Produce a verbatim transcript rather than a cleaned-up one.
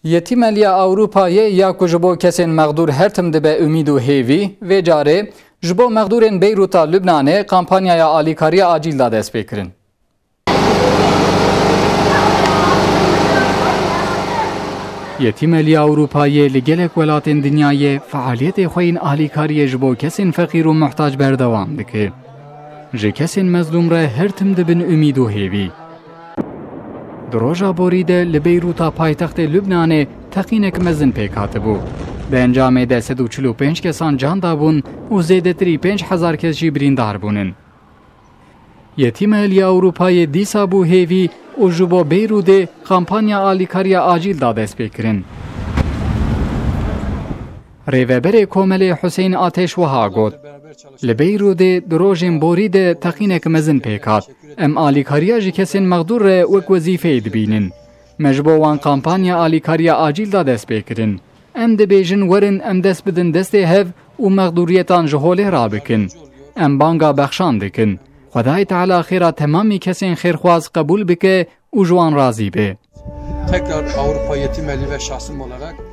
Yetîmeliya Ewropayê ya ku ji bo kesên mexdûr her tim dibe umîd û hêvî, vê carê ji bo mexdûrên Beyrûta Lubnanê kampanyaya alîkariya acîl da destpêkirin. Yetîmeliya Ewropayê li gelek welatên dinyayê fealiyetê xwe yên alîkariyê ji bo kesên feqîr û muhtac berdewam dike. Ji kesên mezlûm re her tim dibin umîd û hêvî. Di roja borî de li Beyrûta paytextê Lubnanê teqînek mezin pêk hatibû. Di encamê de sed û çil û pênc kesan can dabûn û zêdetirî pênc hezar kes jî birîndar bûnin. Yetîmeliya Ewropayê dîsa bû hêvî û ji bo Beyrûdê kampanya alîkariya acîl da destpêkirin. Rêveberê Komelê Huseyîn Ateş wiha got, Li Beyrûdê di rojên borî de teqînek mezin pêk hat. Em alîkariya ji kesên mexdûr re wek wezîfeyê dibînin. Me ji bo wan kampanya alîkariya acîl da destpêkirin. Em dibêjin werin em dest bidin destê hev û mexdûriyetan ji holê rabikin. Em banga bexşan dikin. Xwedayê Teala xêra temamî kesên xêrxwaz qebûl bike û ji wan razî be. Tekrar Avrupa Yetim Eli ve şahsım olarak